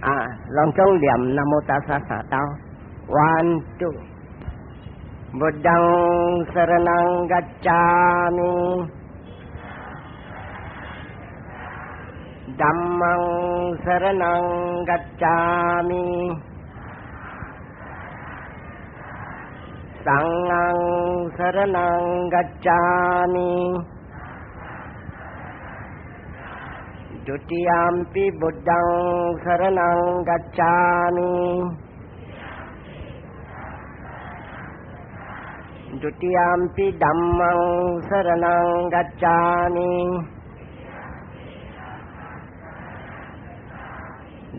啊，攏總念南無達薩三兜，one two，Buddhaṃ saraṇaṃ gacchāmi， Dhammaṃ saraṇaṃ gacchāmi， Saṅghaṃ saraṇaṃ gacchāmi。 Dutiyampi Buddhaṃ saraṇaṃ gacchāmi， Dutiyampi Dhammaṃ saraṇaṃ gacchāmi，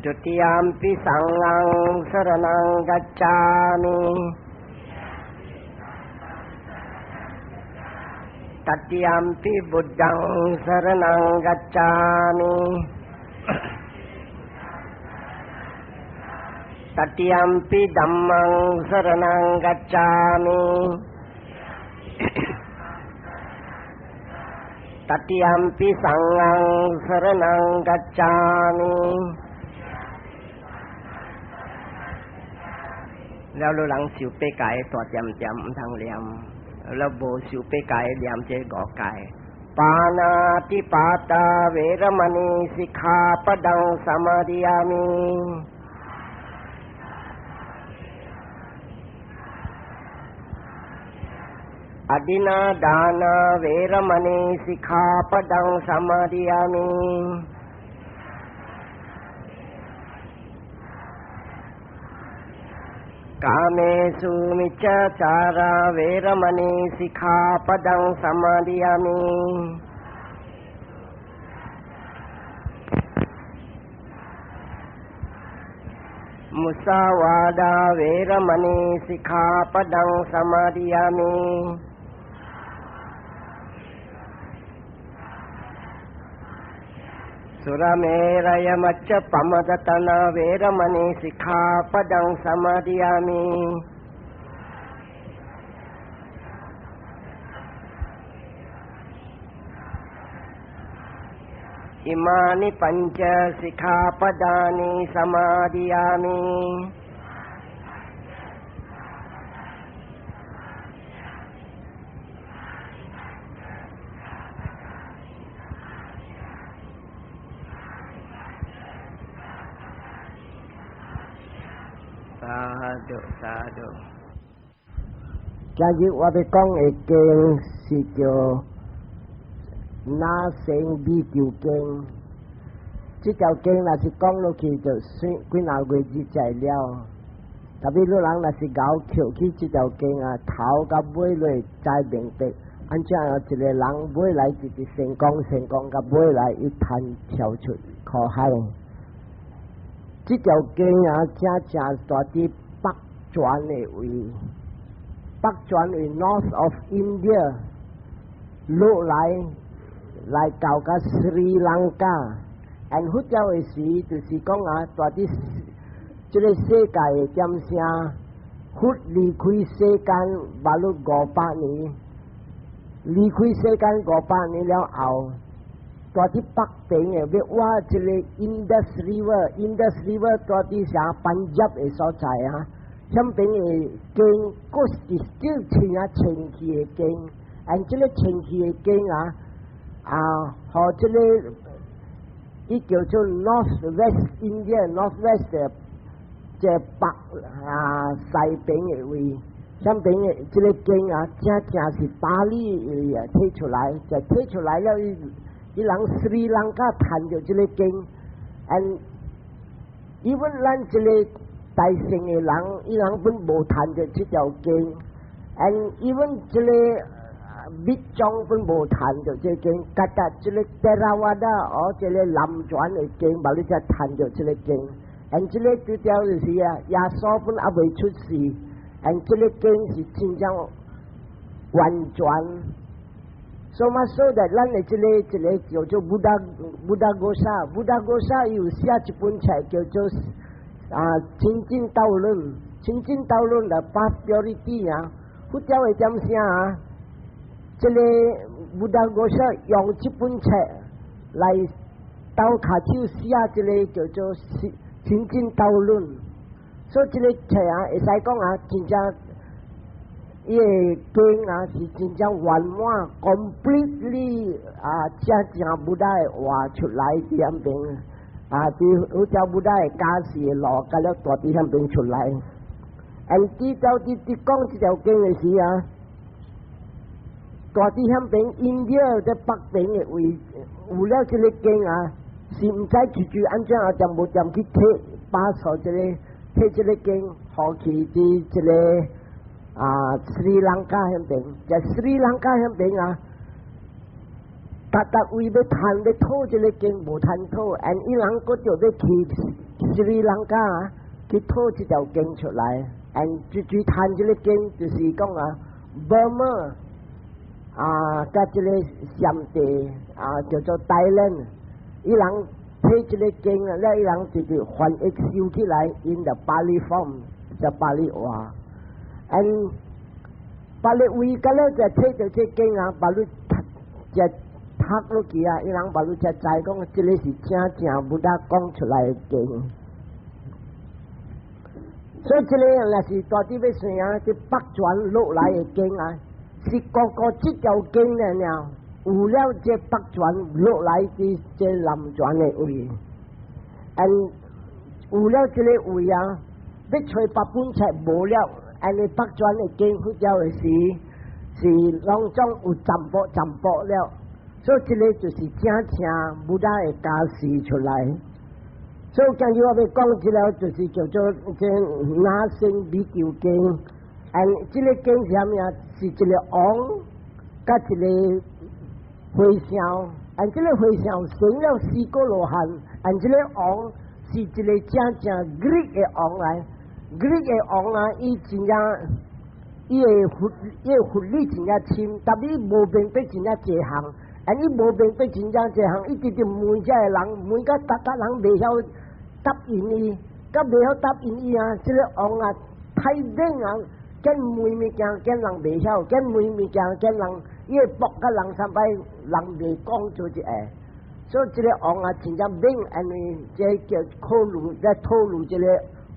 Dutiyampi Saṅghaṃ saraṇaṃ gacchāmi。 Tatiyampi Buddhaṃ saraṇaṃ gacchāmi， Tatiyampi Dhammaṃ saraṇaṃ gacchāmi， Tatiyampi Saṅghaṃ saraṇaṃ gacchāmi。了，你人受八戒大點點毋通念。了無受八戒念這五戒。ปาณาติปาตาเวรมณีสิกขาปะดังสมาธิยามิ อดินาดานาเวรมณีสิกขาปะดังสมาธิยามิ กาเมสุมิจฉาจาราเวรมณีสิกขาปะดังสมาธิยามิ มุสาวาดาเวรมณีสิกขาปะดังสมาธิยามิ สุรเมรยมัจจปมดตนาเวรมณีสิกขาปะดังสมาธิยามิ อิมานิปัญจสิกขาปดานิสมาธิยามิ สาธุสาธุ今日我欲講的經是叫《那勝比丘經》。這條經若是講落去，就算幾若月日在了。特別你人若是𠢕抾起這條經啊，頭甲尾落才明白。按怎一個人尾來直直成功，成功甲尾來伊趁跳出苦海。這條經啊，正正蹛佇北傳的位，北傳為 North of India 落來來到甲斯里蘭卡，and 佛教的時就是講啊，蹛佇這個世界的點聲，佛離開世間捌了500年，離開世間500年了後，蹛佇北邊的欲倚這個 Indus River，Indus River 蹛佇啥班傑的所在啊，遐邊的經，閣是叫清啊清氣的經，and 這個清氣的經啊，啊，予這個伊叫做 North West India，North West 的這北啊西邊的位，遐邊的這個經啊，正正是巴利啊提出來，就提出來了伊。伊人斯里蘭卡趁著這個經，and even 咱這個大乘的人，伊人本無趁著這條經，and even 這個密宗本無趁著這個經，佮佮這個 Theravada 哦，這個南傳的經，無你才趁著這個經，and 這個這條就是啊，耶穌本猶未出世，and 這個經是真正完全。所以說的，咱的這個這個叫做 Buddha Buddhaghosa，Buddha ghosa 有寫一本冊叫做啊《清淨道論》，清淨道論的 Path Purity 啊，佛教的點寫啊？這個 Buddhaghosa 用這本冊來鬥跤手寫這個叫做真正鬥論。所以這個冊啊，會使講啊，真正伊个經啊是真正圓滿，completely 啊，正正 Buddha 的話出來佇遐邊啊，佇好似 Buddha 的教示的路，佮了蹛佇遐邊出來。and 佇到佇佇講這條經的時啊，蹛佇遐邊印度在北邊的位，有了這個經啊，是毋知住住按怎啊，恬無恬去提巴索這個提這個經，予去佇這個啊斯里蘭卡遐邊，在斯里蘭卡遐邊啊，逐逐位欲趁欲討這個經無趁討，and 伊人閣著欲去斯里蘭卡啊，去討這條經出來，and 最最趁這個經就是講啊，Burma 啊，佮這個暹地啊，叫做 Thailand，伊人提這個經啊，了伊人就是翻譯收起來，in the Pali form，就巴利話，and 巴利位佮了就提著這經啊，把你就讀落去啊，伊人把你才知講，這個是正正 Buddha 講出來的經。所以這個若是蹛佇欲算啊，這北傳落來的經啊，是個個這條經了了，有了這北傳落來佇這南傳的位，and 有了這個位啊，欲揣別本冊無了，and 北傳的經佛教的時是攏總有淡薄淡薄了，所以這個就是正正 Buddha 的教示出來。所以今日我欲講這個就是叫做這那勝比丘經，and 這個經是啥物啊？是一個王，佮一個和尚，and 這個和尚成了四果羅漢，and 這個王是一個正正 Greek 的王來，Greek 的王啊，伊真正伊的佛理真正深，但伊無明白真正濟項，and 伊無明白真正濟項，伊直直問遮个人，問甲逐逐人袂曉答應伊，佮袂曉答應伊啊！這個王啊太猛啊！見問物件見人袂曉，見問物件見人，伊會駁佮人三擺，人袂講出一個。所以這個王啊真正猛，因為這叫考慮在討論這個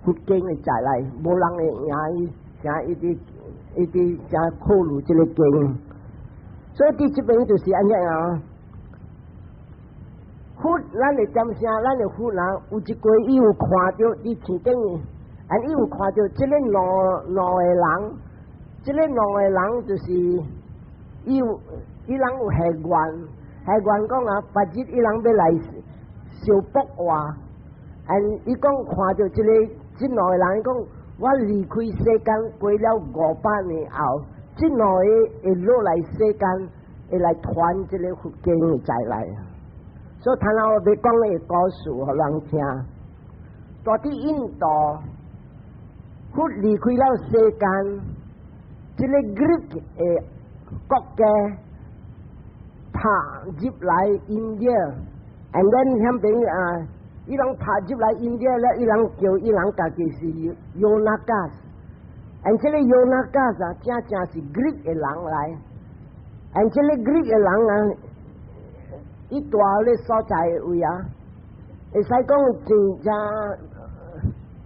佛經的在內，無人會贏伊，誠一直一直誠考慮這個經。所以佇這邊就是按呢啊。佛，咱的點聲，咱的佛人有一句，伊有看著佇天頂，啊，伊有看著這個兩兩個人，這個兩個人就是伊有伊人有許願，許願講啊，別日伊人欲來受報話，and 伊講看著這個這兩個人，伊講我離開世間過了500年後，這兩個會落來世間，會來傳這個佛經的再來。所以，頭先我欲講的故事，予人聽。蹛佇印度，佛離開了世間，這個 Greek 的國家拍入來 India，and then 遐邊啊，伊人拍入來 India 了，伊人叫伊人家己是 Yonakas，and 這個 Yonakas 啊，正正是 Greek 的人來，and 這個 Greek 的人啊，伊蹛咧所在的位啊，會使講真正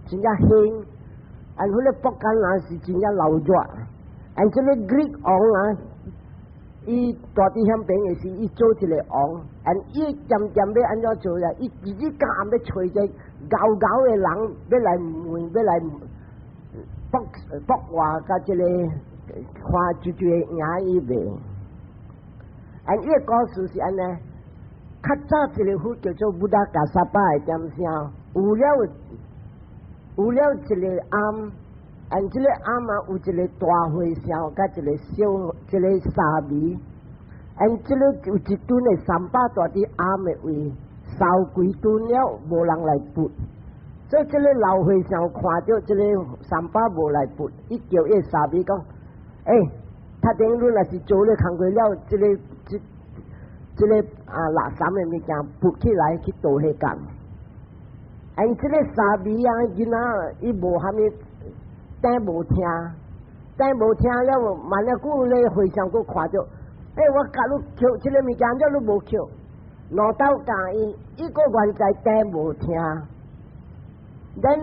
真正興，and 彼个北間啊是真正鬧熱，and 這個 Greek 王啊，伊蹛佇遐邊的時，伊做一個王，and 伊漸漸欲按怎做啊？伊自己敢欲揣一個𠢕𠢕的人，欲來問，欲來駁駁話，佮這個看就就會贏伊袂？and 伊个故事是按呢。較早一個佛叫做 Buddha Kassapa 的點聲，有了一個庵，and 這個庵啊有一個大和尚，佮一個小一個沙彌，and 這個有一陣的三寶蹛佇庵的位，燒幾頓了，無人來撥，所以這個老和尚看著這個三寶無來撥，伊叫伊個沙彌講：欸，頭頂你若是做咧工課了，這個這。這個啊垃圾的物件撥起來去倒彼工。and 這個沙彌啊，囡仔伊無蝦米聽無聽，聽無聽了，慢了久咧和尚閣看著，欸，我共你抾這個物件，怎你無抾？兩斗教伊，伊閣原在聽無聽。咱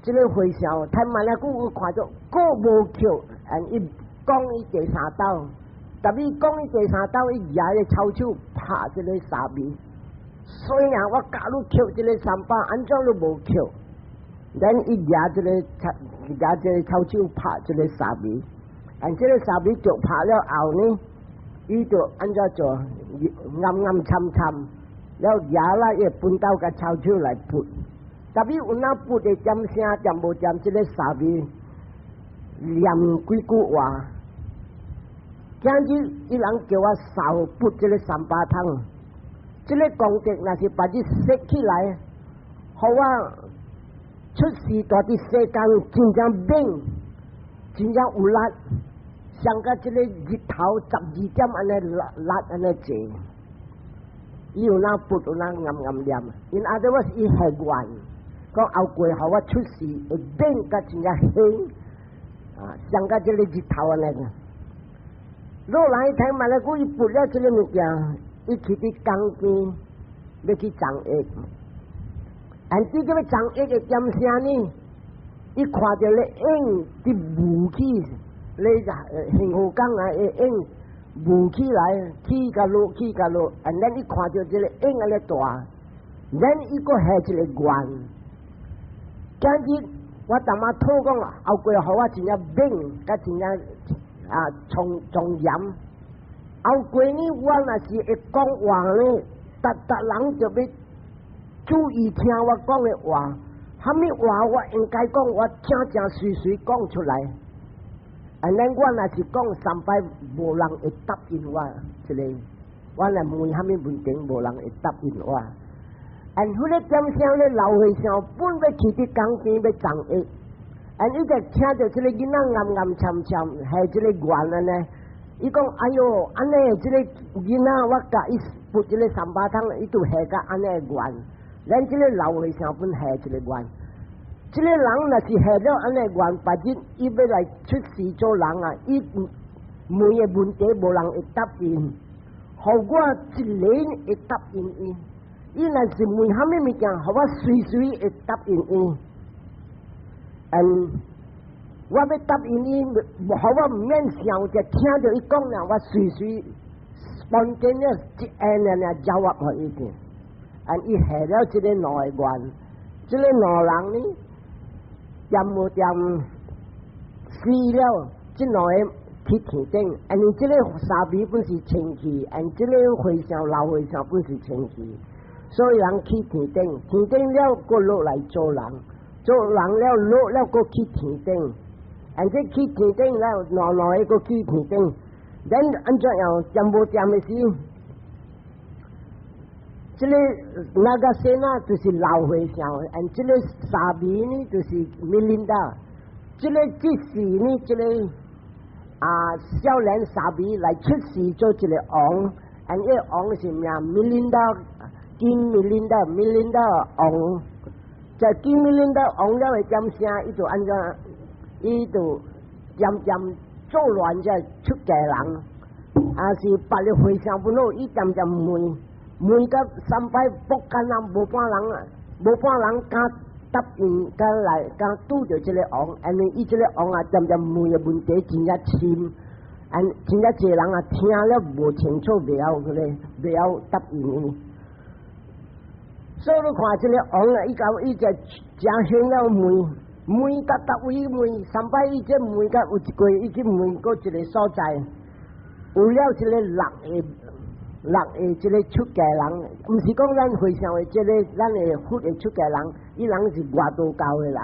這个和尚，他問了久，有看著閣無抾，and 伊講伊第三斗，特別講伊第三斗，伊舉个抄手拍這个沙彌。所以啊，我教你抾這个三寶，按怎你無抾？咱伊舉這个舉這個抄手拍這个沙彌，and 這个沙彌就拍了後呢，伊就按怎做？暗暗參參，了舉啦，伊畚斗共抄手來撥。特別有那撥的點聲，點無點，這个沙彌念幾句話。今日伊人叫我掃撥這个三寶桶，這个功德若是把你說起來，予我出世蹛佇世間真正猛，真正有力，像佮這个日頭12點按呢力力按呢濟。伊有那撥有那暗暗念，因阿得我是伊許願，講後過予我出世會猛佮真正興，啊，像佮這个日頭按呢。落來聽嘛咧，伊撥了這个物件，伊去佇江邊欲去送藥。但這個欲送藥的點聲呢？伊看著咧影佇霧起，咧杏河港啊，影霧起來，起甲落，起甲落，and then 伊看著這个影按呢大，then 伊閣下一个願。今日我淡仔討講後過予我真正猛，佮真正啊，莊莊嚴。後過呢，我若是會講話呢，逐逐人就欲注意聽我講的話。啥物話我應該講，我正正隨隨講出來。And then 我若是講三擺，無人會答應我。這個我若問啥物問題，無人會答應我。And 彼个點聲咧，老和尚本欲去佇江邊欲送藥，and 伊就聽著這个囡仔暗暗參參，下這个願按呢。伊講：哎喲，按呢，這个囡仔我共伊撥這个三寶桶，伊就下甲按呢願。咱這个老和尚本下一个願，這个人若是下了按呢願，別日伊欲來出世做人啊，伊問的問題無人會答應，予我一个人會答應伊。伊若是問啥物物件，予我隨隨會答應伊。嗯，我欲答應伊，予我毋免想，就聽著伊講了，我隨隨 spontaneous 一下爾爾交予伊聽。啊！伊下了這个兩个願，這个兩人呢，恬無恬死了，這兩个去天頂，因為這个沙彌本是清氣，and 這个和尚老和尚本是清氣，所以人去天頂，天頂了閣落來做人，做人了落了閣去天頂，and 這去天頂了，兩兩个閣去天頂，咱按怎樣恬無恬的時？這个那個先啊，就是老和尚，and 這个沙彌呢，就是米林達。這个這時呢，這个啊少年沙彌來出世做一个王，and 這个王是名米林達，King 米林達，米林達王。在 King 米林達王了會點聲，伊就按怎，伊就漸漸做亂這出家人，啊是別个和尚不好，伊漸漸問。問甲三擺卜干人無半人啊，無半人敢答應，敢來敢拄著這个王，因為伊這个王啊，漸漸問的問題真正深，and 真正濟人啊聽了無清楚，袂曉彼个，袂曉答應伊。所以你看這个王啊，伊到伊就誠興了問，問甲逐位問，三擺伊這問甲有一過，伊去問過一个所在，有了這个六个。六个這个出家人，毋是講咱和尚的這个，咱的佛的出家人，伊人是外道教的人。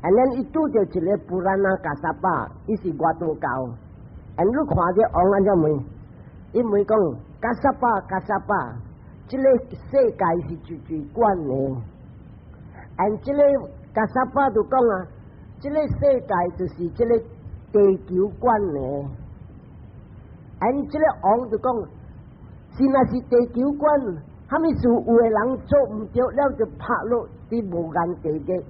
and 咱伊拄著一个布蘭納加沙巴，伊是外道教。and 你看這王按怎問？伊問講加沙巴加沙巴，這个世界是誰誰管的。and 這个加沙巴就講啊，這个世界就是這个地球管的。and 這个王就講，是若是地球管，啥物事有的人做毋著了，就拍落佇無間地獄。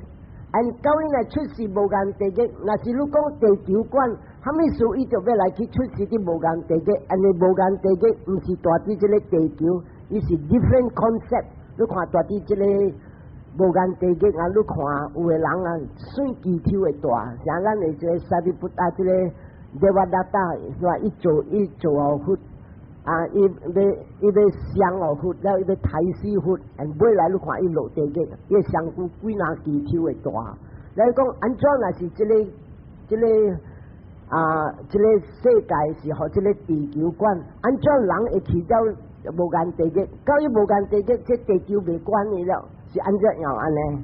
and 到伊若出世無間地獄，若是你講地球管，啥物事伊就欲來去出世佇無間地獄。因為無間地獄毋是蹛佇這个地球，伊是 different concept。你看蹛佇這个無間地獄啊！你看有的人啊，媠機抽會大，像咱的這個沙利布啊，這個 Devadatta，說伊做予佛啊，伊欲傷予佛，了伊欲刣死佛，尾來你看伊落地獄，伊的身軀幾若機抽會大。來講按怎若是這個世界是予這個地球管，按怎人會去到無間地獄？到伊無間地獄，這地球袂管伊了，是按怎樣按呢？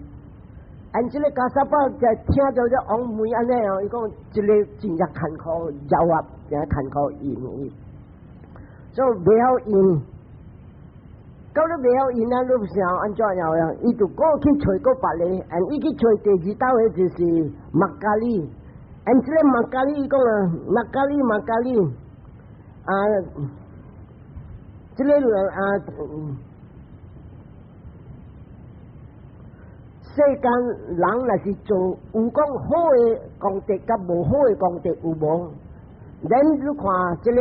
按這個 Kassapa 就聽著這王問按呢哦，伊講這個真正艱苦，繞啊，真艱苦應伊，所以袂曉應。到你袂曉應啊，你想按怎樣樣？伊就閣去揣閣別个，and 伊去揣第二兜的就是麥加利。and 這個麥加利講啊，麥加利麥加利啊，這個啊，世間人若是做有講好的功德，佮無好的功德有無？咱你看這個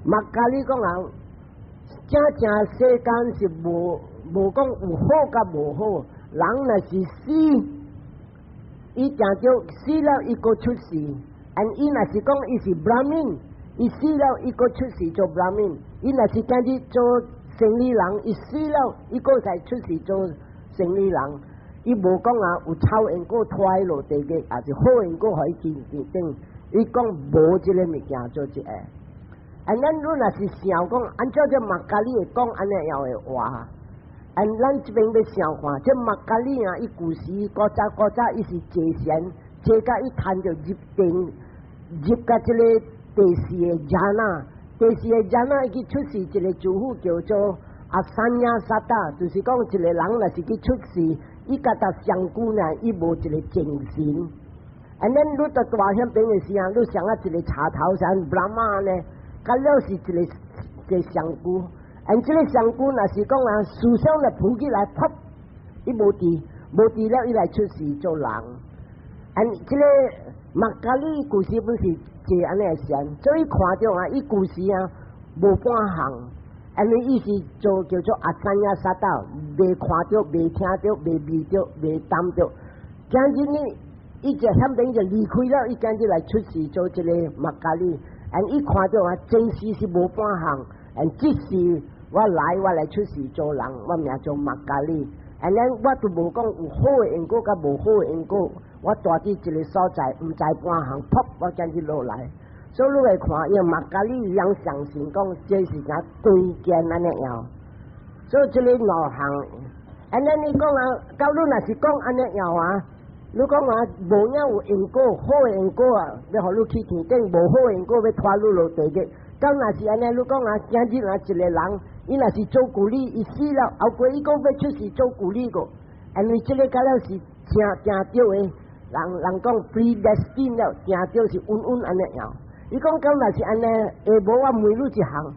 麥加利講啊，正正世間是無講有好佮無好，人若是死，伊定著死了伊閣出世，and 伊若是講伊是 Brahmin，伊死了伊閣出世做 Brahmin，伊若是今日做生理人，伊死了伊閣再出世做生理人。伊無講啊，有臭因果拖落地獄，抑是好因果予伊去天頂。伊講無這个物件做這个。啊，咱你若是想講，按怎這麥加利會講按呢樣的話？按咱這邊欲想看，這麥加利啊，伊舊時古早古早伊是坐禪，坐甲伊趁著入定，入甲這个第四个 jhana，第四个 jhana 伊去出世一个師父叫做 asaññasatta，就是講一个人若是去出世，伊佮搭身軀呢，伊無一個精神。And then 你佇大遐邊的時陣，你想啊一個賊頭像 Brahma 呢，佮了是一個身軀。and 這個身軀若是講啊，思想來浮起來，噗，伊無佇，無佇了，伊來出世做人。and 這個麥加利舊時本是坐按呢禪，所以看著啊，伊舊時啊無半項。按呢伊是做叫做 asaññasatta，未看著、未聽著、未味著、未擔著。今日呢，伊就遐邊就離開了，伊今日來出世做這個麥加利。and 伊看著啊，前世是無半項，and 這世我來我來出世做人，我名做麥加利。and 呢，我都無講有好的因果佮無好的因果，我蹛佇一個所在，毋知半項，噗，我今日落來。所以你會看，因為麥加利人相信講，這是啥關鍵按呢樣。所以這个兩項，按呢你講啊，到你若是講按呢樣啊，你講啊，無影有因果，好的因果啊，欲予你去天頂；無好的因果，欲拖你落地獄。到若是按呢，你講啊，今日若一個人，伊若是做古理，伊死了，後過伊閣欲出世做古理個，因為這个敢若是正正對的，人人講 predestined 了，定著是穩穩按呢樣。伊講敢若是按呢，下無我問你一項，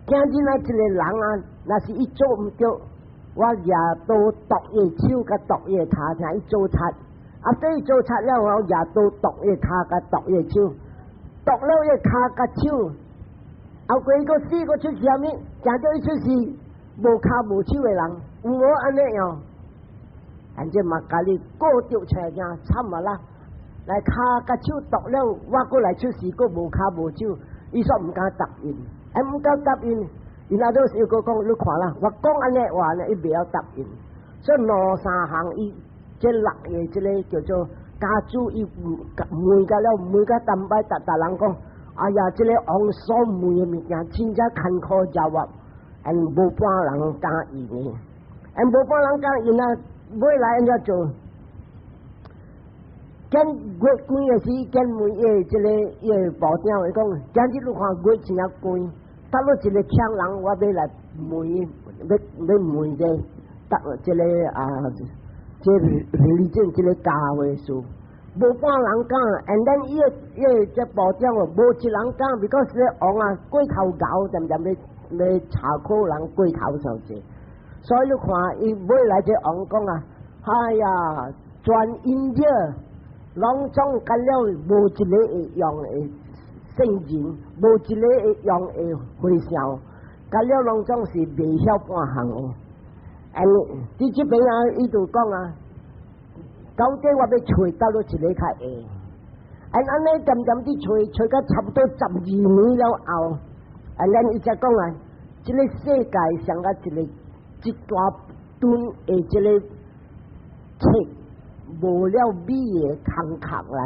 今日若一個人啊，若是伊做毋著，我舉刀剁伊手佮剁伊跤，聽伊做賊，啊，對伊做賊了後，舉刀剁伊跤佮剁伊手，剁了伊跤佮手，後過伊閣死閣出世啥物？誠著伊出世無跤無手的人，有無按呢樣？按這麥加利過著出來，慘啊啦！來跤佮手剁了，我閣來出世，閣無跤無手，伊煞毋敢答應，哎，毋敢答應，伊那都是閣講，你看啦，我講按呢話呢，伊袂曉答應。所以兩三項，伊這六个這个叫做家主，伊問甲了，問甲淡擺，逐逐人講，哎呀，這个王所問的物件，真正艱苦食活，and 無半人敢應的，and 無半人敢應啊，尾來按怎做？見月光的時，見問伊這个伊个部長，伊講，今日你看月真正光，搭落一个強人，我欲來問伊，欲欲問這個，搭這个啊，這 religion 這个教的事，無半人敢，and then 伊个伊个這部長哦，無一人敢，because 這王啊過頭𠢕，漸漸欲欲查考人過頭上濟，所以你看伊尾來這王講啊，哎呀，全印度攏總甲了無一个會用的聖人，無一個會用的和尚，甲了攏總是袂曉半項的。And 佇這邊啊，伊就講啊，到底我欲揣佗落一个較會。And 按呢漸漸佇揣，揣到差不多12年了後，and then 伊才講啊，這个世界像佮一个一大噸的這个冊無了米的空殼來。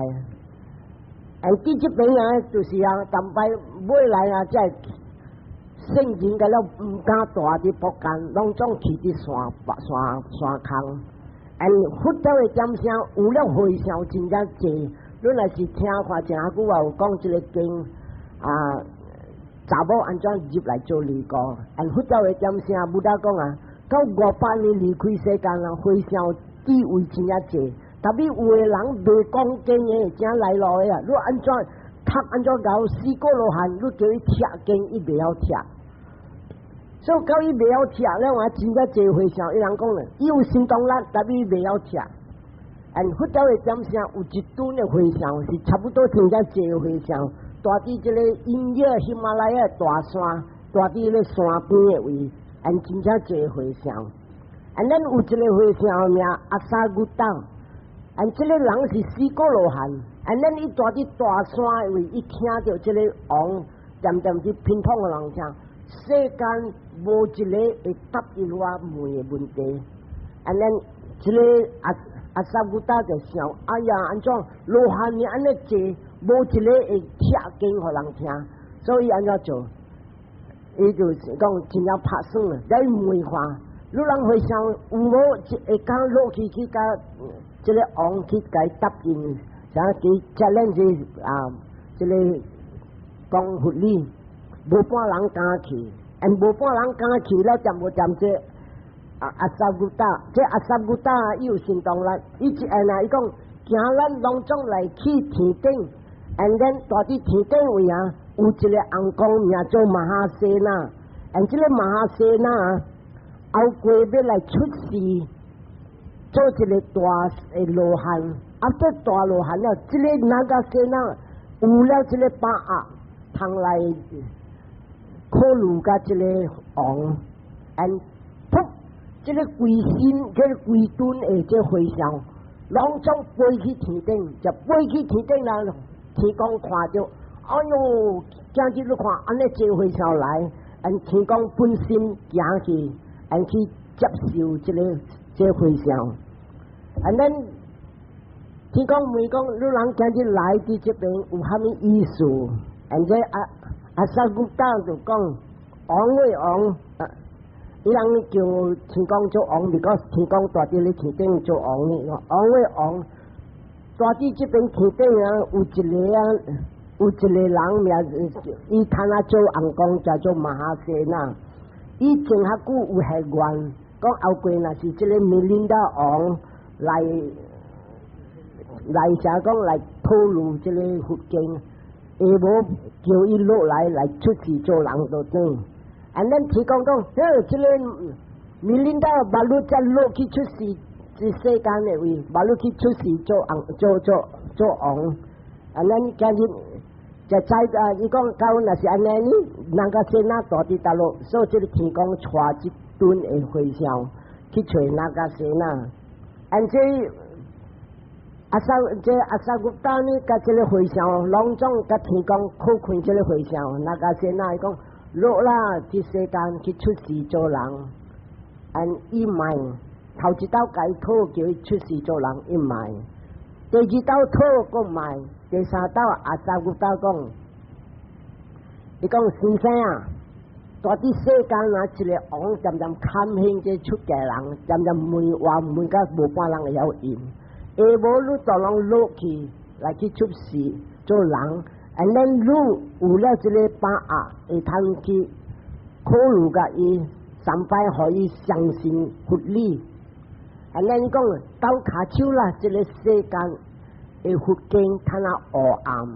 And 佇這邊啊，就是啊，逐擺尾來啊，這聖人佮了毋敢蹛佇薄間，攏總去佇山山山空。And 佛教的點聲有了和尚真正濟，你若是聽看誠久啊，有講這个經啊，查某按怎入來做尼姑。And 佛教的點聲，Buddha 講啊，到500年離開世間啊，和尚地位真正濟。Tapi 有的人袂講經的，正來路的啊，你按怎讀按怎𠢕四果羅漢，你叫伊聽經，伊袂曉聽。所以到伊袂曉聽了啊，真正濟和尚，伊人講咧，伊有神通力，但伊袂曉聽。And 佛教的點聲有一陣的和尚是差不多真正濟和尚，蹛佇這个印度喜馬拉雅大山，蹛佇咧山邊的位，and 真正濟和尚。And 咱有一个和尚名阿薩古達，and 這个人是四果羅漢，and 咱伊蹛佇大山的位，伊聽著這个王恬恬佇貧窮的人聽，世間無一个會答應我問的問題。And 咱這个阿薩古達就想，哎呀，按怎羅漢呢按呢濟，無一个會聽經予人聽，所以按怎做？伊就講真正拍算了，來問看，汝人和尚有無會敢落去去共這个王去共伊答應，啥去 challenge 啊？這个講佛理，無半人敢去，and 無半人敢去了，漸無漸這阿薩古達，這阿薩古達伊有神通力，伊一按啊，伊講行咱攏總來去天頂，and then 蹛佇天頂位啊，有一个尪公名做 Mahasena，and 這个 Mahasena 啊，後過欲來出世，做一个大的羅漢，啊，這大羅漢了，這个 Nagasena 有了這个把握，通來考慮佮這个王，and 噗，這个規身，這个規陣的這和尚，攏總飛去天頂，就飛去天頂啦。天公看著，哎喲，今日你看，按呢濟和尚來，and 天公本身行去，and 去接受這个這和尚。And then 天公問講，汝人今日來佇這邊有蝦米意思？And 這阿薩古達就講，王喂王，伊人叫天公做王，because 天公蹛佇咧天頂做王呢。王喂王，蹛佇這邊天頂啊，有一个啊，有一个人名，伊通啊做尪公，叫做 Mahasena。伊前較久有許願，講後過若是這个 Milinda 王來來啥講來討論這个佛經，下無叫伊落來來出世做人就等。And then 天公講，呵，這个 Milinda 捌汝才落去出世，這世間的位，捌汝去出世做尪做做做王。And then 今日就知啊，伊講到若是按呢，Nagasena 蹛佇佗落，所以這个天公帶一陣的和尚去揣 Nagasena。And 這阿薩這阿薩古達呢，佮這个和尚攏總佮天公苦勸這个和尚，Nagasena 伊講落啦，佇世間去出世做人，and 伊莫頭一道共伊討叫伊出世做人，伊莫；第二道討閣莫，第三道阿薩古達講，伊講先生啊，蹛佇世間啊，一个王恬恬堪興這出家人，恬恬問話問甲無半人會曉應。下無汝都攏落去來去出世做人，and then 汝有了這个把握，會通去考慮共伊三擺，予伊相信佛理。And then 講斗跤手啦，這个世間的佛經較若黑暗，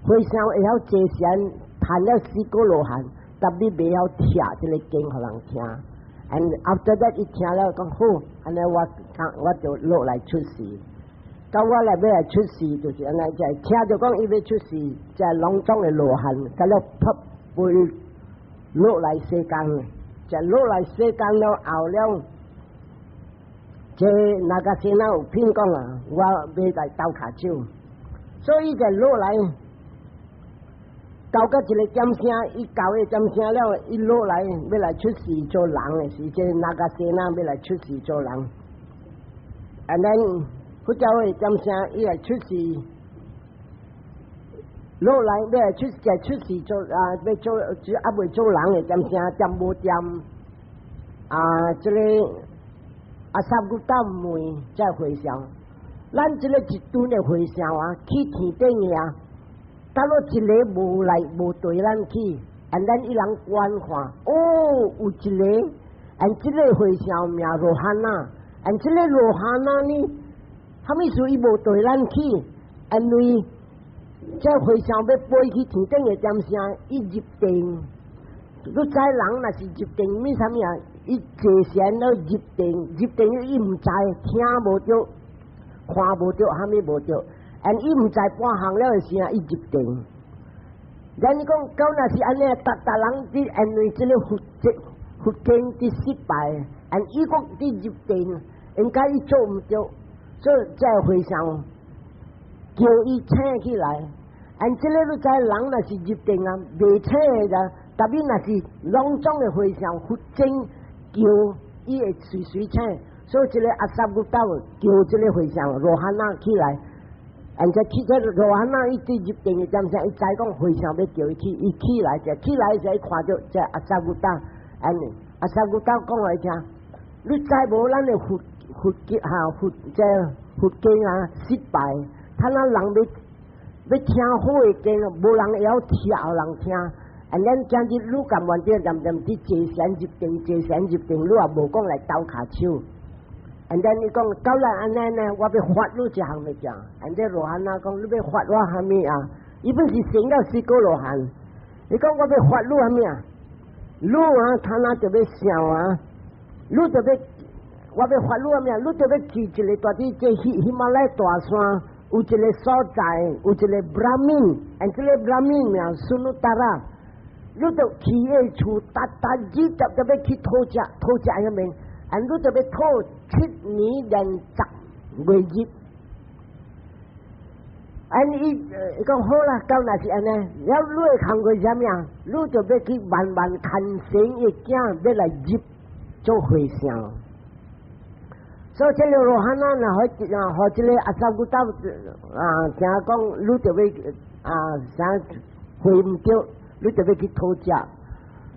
和尚會曉坐禪，談了四果羅漢，但你袂曉聽這个經予人聽。And after that 伊聽了講好，按呢我我就落來出世。到我來欲來出世，就是按呢，就聽著講伊欲出世，就攏總的羅漢，佮了噗飛落來世間，就落來世間了後了，這那個先生有騙講啊，我欲來鬥跤手，所以就落來，到到一個點聲，伊到個點聲了，伊落來欲來出世做人的時，這那個先生欲來出世做人，and then 佛教的點聲，伊來出世，落來欲來出就出世做啊，欲做就猶未做人的點聲，點無點啊，這個。阿薩古達問這和尚，咱這个一尊的和尚啊，去天頂的啊，到落一个無來無綴咱去，and 咱伊人觀看，哦，有一个，and 這个和尚名羅漢啊，and 這个羅漢啊呢，啥物事伊無綴咱去？因為這和尚欲飛去天頂的點聲，伊入定，你知人若是入定，物啥物啊？伊坐禪了入定，入定伊毋知聽無著，看無著，啥物無著，and 伊毋知半項了的時啊，伊入定。咱講到若是按呢，逐逐人佇因為這个佛這佛經佇失敗，and 伊閣佇入定，應該伊做毋著，所以這和尚叫伊醒起來。and 這个你知人若是入定啊，袂醒的，特別若是攏總的和尚佛經叫伊會隨隨醒，所以這个阿薩古道叫這个和尚羅漢那起來，and 這起這羅漢那伊佇入定的點聲，伊知講和尚欲叫伊起，伊起來就起來時，伊看著這阿薩古道，and 阿薩古道講予伊聽，你知無咱的佛佛經哈佛這佛經啊失敗，他那人欲欲聽好的經，無人會曉聽，人聽。and 咱今日你甘願佇念念佇坐禪入定，坐禪入定，你也無講來鬥跤手。and 咱伊講到咱按呢呢，我欲罰你一項物件。and 這羅漢啊講，你欲罰我蝦米啊？伊本是成了四果羅漢。伊講我欲罰你蝦米啊？你啊，他那就欲想啊，你就欲我欲罰你蝦米啊？你就欲去一个蹛佇這喜喜馬拉大山，有一个所在，有一个 Brahmin，and 這个 Brahmin 名蘇努達拉。你就去伊厝，逐逐日就就欲去討食，討食遐面，and 你就欲討7年連10月日。and 伊伊講好啦，到若是按呢，了你的工課是啥物啊？你就欲去慢慢牽成伊囝，欲來入做和尚。所以這个羅漢啊，若予啊，予這个阿薩古達啊，聽講你就欲啊，啥回毋著。你就欲去討食，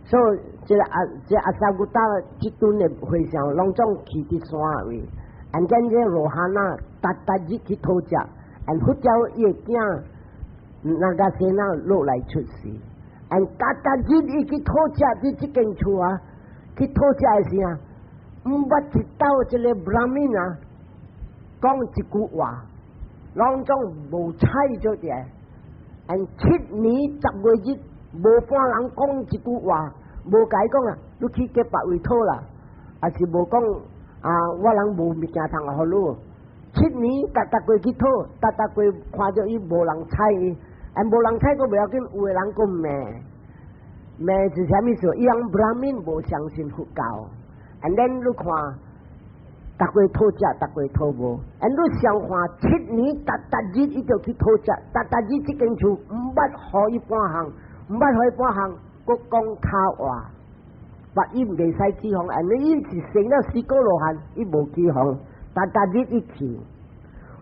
所以這个阿這阿薩古達這尊的和尚，攏總去佇山位，and 見這羅漢啊，逐逐日去討食，and 佛教伊的囝那個先生落來出世，and 逐逐日伊去討食佇這間厝啊，去討食的時啊，毋捌一道這个 Brahmin 啊，講一句話，攏總無睬做者，and 7年10月日。無半人講一句話，無共伊講啊，你去閣別位討啦，抑是無講啊，我人無物件通予你。七年逐逐過去討，逐逐過看著伊無人睬伊，啊無人睬閣袂要緊，有的人閣罵，罵是啥物事？伊人 Brahmin 無相信佛教，and then 你看，逐過討食，逐過討無，and 你相看七年逐逐日伊就去討食，逐逐日這間厝毋捌予伊半項。毋捌予伊半項，閣講跤話，but 伊袂使起哄，and 伊是成了四果羅漢，伊無起哄，逐逐日伊去，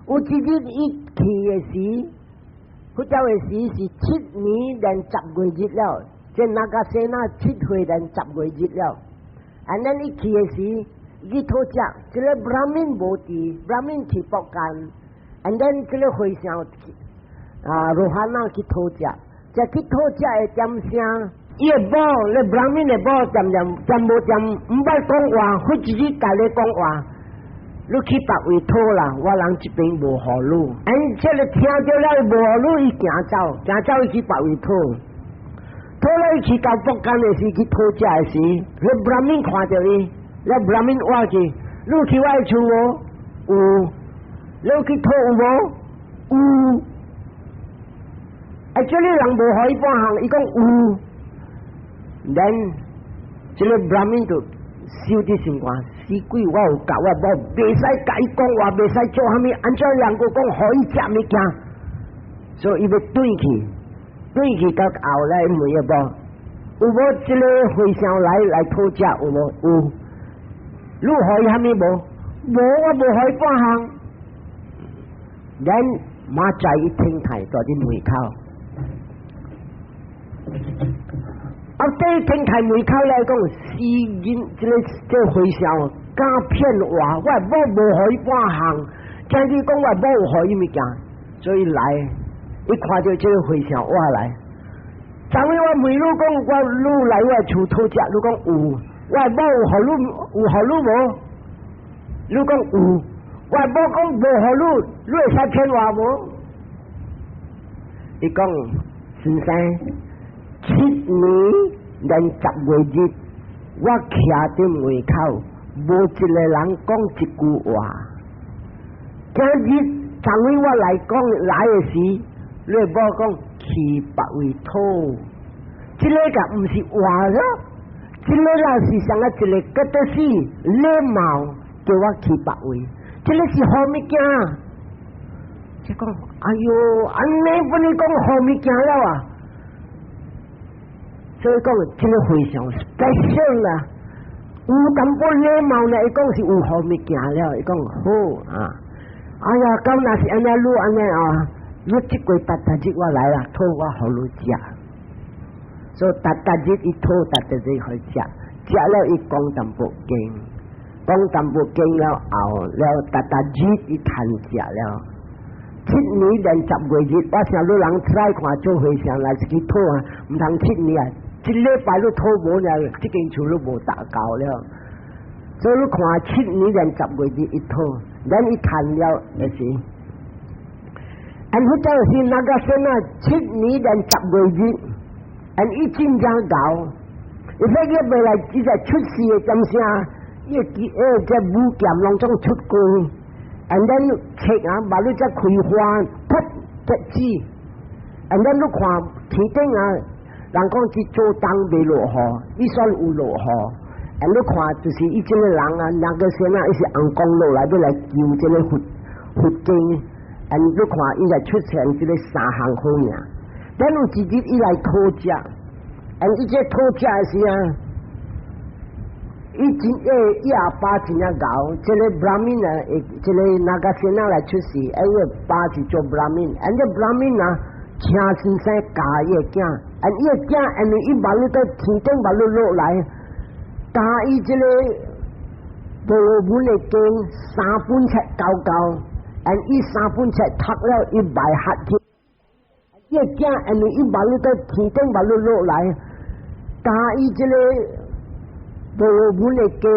有一日伊去的時，佛教的時是7年連10月日了，這那個先那7歲連10月日了，and then 伊去的時，伊討食，這个 Brahmin 無佇，Brahmin 去福建，and then 這个和尚啊羅漢啊去討食。這去討食的點聲，伊的某，咧 Brahmin 的某，漸漸漸無漸毋捌講話，忽一日共你講話，你去別位討啦，我人這邊無予你。and 這个聽著了無予你，伊行走，行走伊去別位討，討了伊去到福建的時，去討食的時，咧 Brahmin 看著伊，咧 Brahmin 話去，你去我的厝無？有，你去討有無？有。啊！這个人無予伊半項，伊講有，then 這个 Brahmin 就燒佇心肝，死鬼，我有共我某袂使共伊講話，袂使做啥物，按怎兩個講予伊食物件，所以伊欲轉去，轉去到後來問伊某，有無這个和尚來來討食有無？有，你予伊啥物無？無，我無予伊半項。咱明仔伊停台蹛佇門口。啊！這停台門口來講，死人這个這个和尚敢騙我，我某無予伊半項，聽你講我某有予伊物件，所以來，伊看著這个和尚我來。昨昏我問你講，我你來我厝討食，你講有，我某有予你有予你無？你講有，我某講無予你，你會使騙我無？伊講先生，7年連10月日，我徛佇門口，無一个人講一句話。今日昨昏我來講來的時，你某講去別位討，這个個毋是話咯，這个若是啥個一个覺得是禮貌，叫我去別位，這个是好物件。就講，哎喲，按呢不能講好物件了啊！所以講，這个非常 special 啦，有淡薄禮貌呢，伊講是有好物件了，伊講好啊。哎呀，咁若是按呢，你按呢啊，你這過逐逐日我來啦，討我予你食。所以逐逐日伊討，逐逐日予食，食了伊講淡薄經，講淡薄經了後，了逐逐日伊趁食了。7年連10月日，我想你人出來看做和尚來是去討啊，毋通七年啊，一禮拜你討無了，這間厝你無達到了。所以你看七年連十月日伊討，咱伊趁了就是。按彼陣時那個先啊，七年連十月日，按伊真正𠢕，伊說伊未來伊在出世的點聲，伊個這武劍攏總出光。And then 冊啊，目你才開花，噗結子。And then 你看天頂啊，人講這做冬袂落雨，伊算有落雨。And 你看就是伊這个人啊，那個先啊，伊是尪公落來欲來求這个佛佛經。And 你看伊來出現這个三項好命。等有一日伊來討食，and 伊這討食的時啊，伊真誒，伊阿爸真正𠢕，這个 Brahmin 啊，這个那個先生來出世，伊个爸是做 Brahmin，and 這 Brahmin 啊，請先生教伊个囝，and 伊个囝，因為伊目你到天頂目你落來，教伊這个婆羅門的經三本冊交交，and 伊三本冊讀了伊埋學去，伊個囝因為伊目你到天頂目你落來，教伊這个婆羅門的經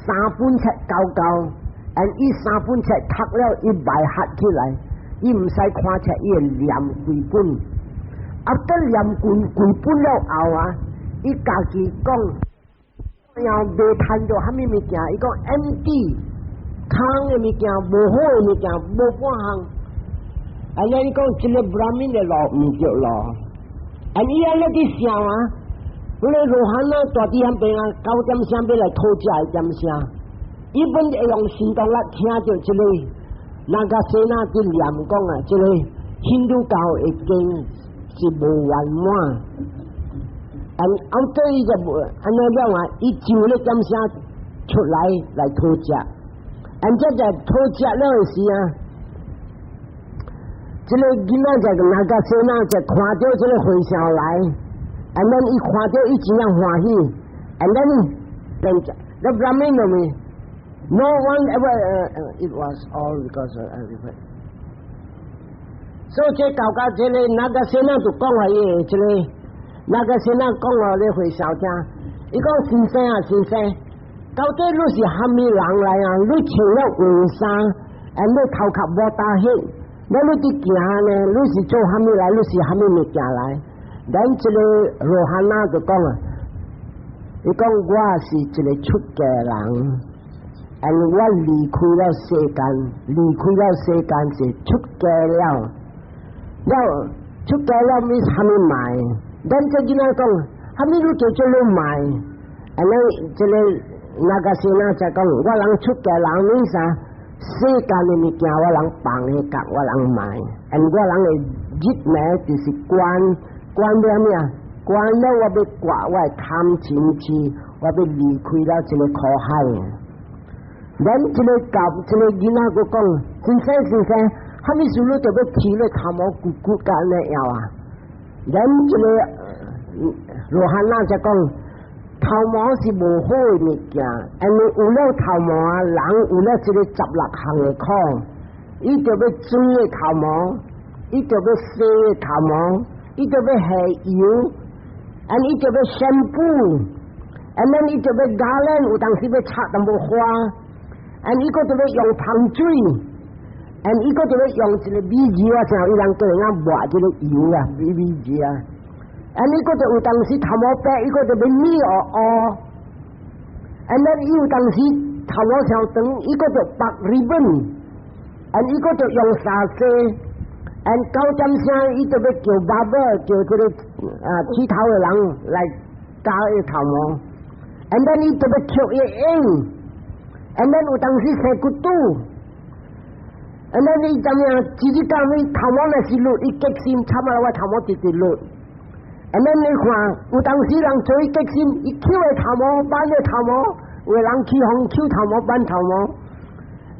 三本冊交交，and 伊三本冊讀了伊埋學起來，伊毋使看冊，伊會念規本。啊，得念規規本了後啊，伊家己講，又袂趁著蝦米物件，伊講 empty 空的物件，無好的物件，無半項。啊，伊講這个 Brahmin 的路毋對路，啊，伊按呢佇想啊。彼个羅漢啊，蹛佇遐邊啊，9點聲欲來討食的點聲，伊本會用神通力聽著這个，那個先仔佇念講啊，這个印度教的經是無圓滿，按按對伊就無按呢了啊，伊就咧點聲出來來討食，按這在討食了的時啊，這个囡仔就那個先仔就看著這个和尚來。And then 伊看著伊真正歡喜，and then the Brahmin know me. No one ever, it was all because of everybody. 所以這到甲這个那個先生就講話伊這个那個先生講話咧和尚聽，伊講先生啊先生，到底你是蝦米人來啊？你穿了黃衫，and 你頭殼無焦彼，那你佇行呢？你是做蝦米來？你是蝦米物件來？咱這个羅漢仔就講啊，伊講我是一个出家人，and 我離開了世間，離開了世間是出家了，了出家了咪蝦米賣？咱這囡仔講，蝦米你叫做你賣？and 這个那個是那就講，我人出家人呢啥？世間的物件我人放彼角，我人毋愛，and 我人的入門就是關關了咩啊？關了我欲割我的貪嗔癡，我欲離開了這個苦海。咱這個教這個囡仔閣講，先生先生，啥物事你就欲剃咧頭毛骨骨按呢樣啊？咱這個羅漢那就講，頭毛是無好的物件，因為有了頭毛啊，人有了這個16項的苦，伊就欲剪的頭毛，伊就欲洗的頭毛，伊就欲下油，and 伊就欲 shampoo，and then 伊就欲 garland，有當時欲插淡薄花，and 伊閣就欲用香水，and 伊閣就欲用一個米油啊，像伊人叫人家抹這個油啊，米米油啊。and 伊閣就有當時頭毛白，伊閣就欲膩烏烏。and then 伊有當時頭毛傷長，伊閣就綁 ribbon。and 伊閣就用紗紗。and 九點聲，伊就欲叫 barber，叫這個啊剃頭的人來剪伊頭毛。and then 伊就欲扣伊眼。and then 有當時生骨肚。and then 伊怎樣？直直到尾頭毛若是甩，伊激心，慘啊！我頭毛直直甩。and then 你看，有當時人做伊激心，伊抾的頭毛，挽的頭毛，有的人去予抾頭毛，挽頭毛。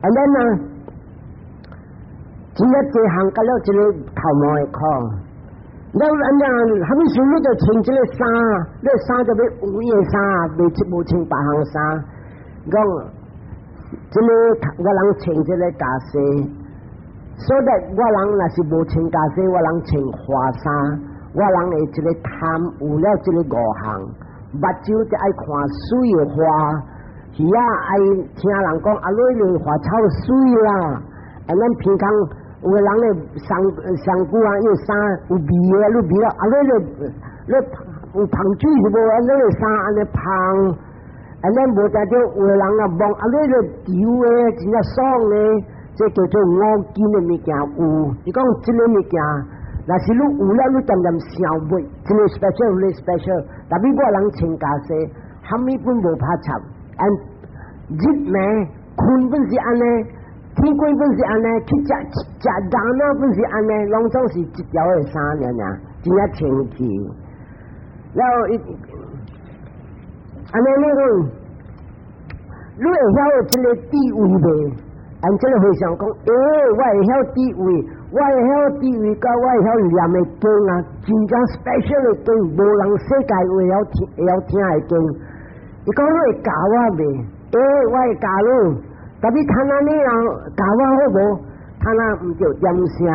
and then 呢，真正這項甲了這個頭毛的苦。了按呢，啥物事你就穿這個衫，你衫就欲有伊的衫，袂穿無穿別項衫。講，這個我人穿這個袈裟，所以我人若是無穿袈裟，我人穿花衫。我人的這個貪有了這個五項，目睭就愛看媠的花，耳仔愛聽人講啊，你的花草媠啦。啊，咱平常有的人咧上上久啊，伊衫有味的，你味了啊，你咧你有芳水是無？啊，你的衫按呢芳，啊，咱無定著有的人啊摸啊，你咧油的真正爽咧，這叫做五根的物件有。伊講這個物件，若是你有了，你漸漸想袂，這個 special，這個 special。tapi 我人穿袈裟，蝦米本無拍插，and 入暝睏本是按呢，天光本是按呢，去食食人啊本是按呢，攏總是一條的衫爾爾，真正清氣。然後伊按呢你講，你會曉這個地位袂？按這個和尚講，欸，我會曉地位，我會曉地位，佮我會曉念的經啊，真正 special 的經，無人世界會曉聽會曉聽的經。伊講你會教我袂？欸，我會教你。tapi 他那呢人教我好無？他那毋著點聲，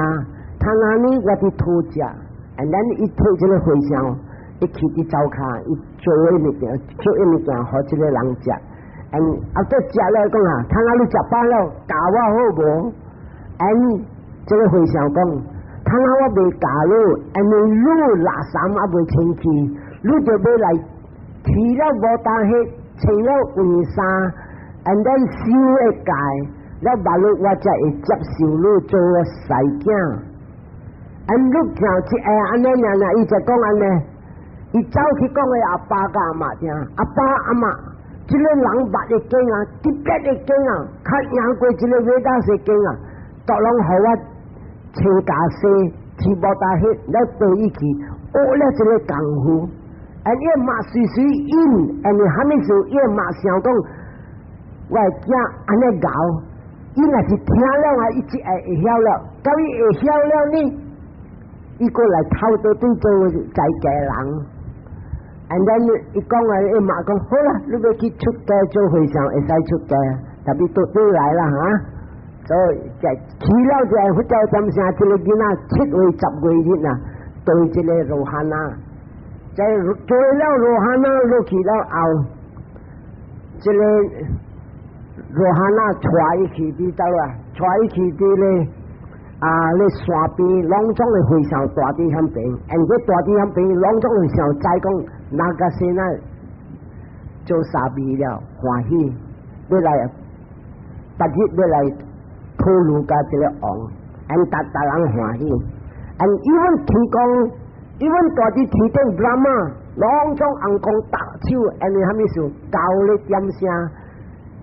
他那呢我佇討食，and then 伊提這個和尚，伊去佇灶跤，伊做的物件，做的物件，予這個人食。and 啊，閣食了講啊，他那你食飽了，教我好無？and 這個和尚講，他那我袂教你，因為你垃圾猶未清氣，你就欲來剃了無當彼，穿了黃衫，and then 修的戒，了目你我才會接受你做我師囝。and 你聽一下按呢爾爾，伊就講按呢，伊走去講予阿爸佮阿嬤聽，阿爸阿嬤，這個人捌的經啊，特別的經啊，較贏過這個韋達的經啊，都攏予我穿袈裟，剃無大彼，了綴伊去學了這個功夫。and 伊媽隨隨應，and 蝦米事？伊媽想講，我的囝按呢𠢕，伊若是聽了啊，伊就會會曉了，到伊會曉了呢，伊閣來透倒轉做在家人。and then 伊講啊，伊媽講好啦，你欲去出家做和尚，會使出家，tapi 倒轉來啦哈。所以就去了就佛教點聲，這個囡仔7月10月日啊，對這個羅漢啊，在做了羅漢啊，落去了後，這個羅漢啊，帶伊去佇佗啊，帶伊去佇咧啊，咧山邊，攏總的和尚蹛佇遐邊，and 這蹛佇遐邊，攏總和尚知講那個先啊做沙彌了，歡喜，欲來，別日欲來討論佮這個王，and 逐逐人歡喜，and even 天公，even 蹛佇天頂 Brahma，攏總尪公搭手，因為啥物事？九咧點聲，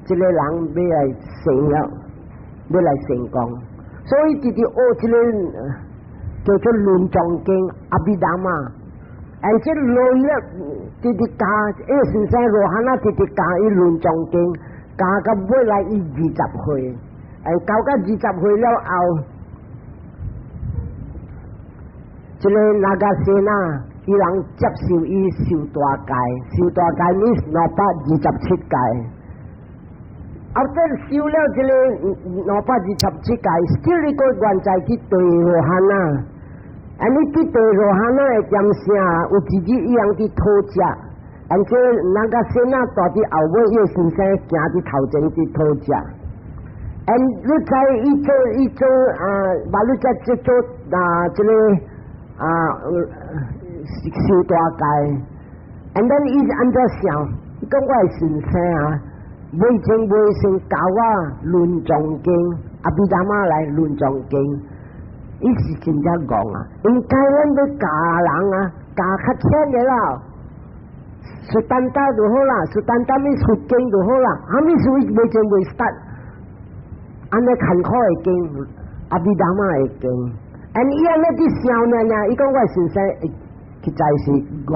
這個人欲來成了，欲來成功，所以直直學這個叫做論藏經阿毗達摩，而這論了直直教，伊先生羅漢啊，直直教伊論藏經，教到尾來伊20歲，教到20歲了後，這個那迦西那，伊人接受伊受大戒，受大戒 means 227戒。後底受了這個227戒，still 伊閣願再去對羅漢啊。啊，你去對羅漢啊的點聲，有一日伊人佇討食，而這那迦西那蹛佇後尾，伊的先生行佇頭前佇討食。嗯，你知伊做伊做啊，把你在這做啊，這個啊受大戒，and then 伊是按怎想？伊講我的先生啊，未曾未曾教我論藏經，阿毗達摩來論藏經，伊是真正戇啊！應該咱欲教人啊，教較淺的啦，สุตตันต就好啦，สุตตันต咪佛經就好啦，啥物事伊未曾未 start，按呢艱苦的經，阿毗達摩的經，and 伊按呢佇想爾爾，伊講我先生實在是戇，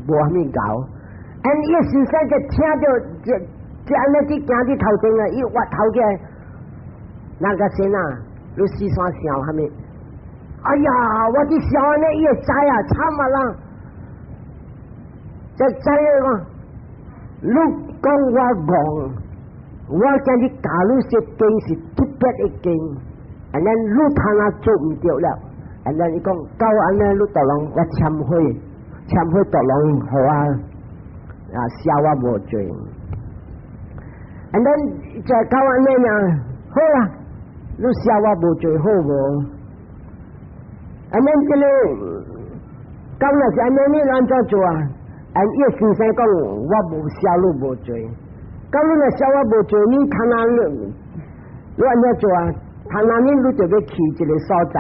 無啥物𠢕，and 伊先生就聽著這這按呢佇行佇頭前啊，伊越頭起來，那迦西那，你四山想啥物？哎呀，我佇想按呢，伊會知啊，慘啊啦！這知影講，你講我戇，我今日教你這經是特別的經，and then 你通啊做毋著了，and then 伊講到按呢，你就攏我懺悔，懺悔就攏予我啊，赦我無罪。And then 就到按呢呢，好啦，你赦我無罪好無？And then 這個講若是按呢，你按怎做啊？按伊先生講，我無赦你無罪。講你若赦我無罪，你看啊，你你按怎做啊？看啊，你你就欲去一個所在，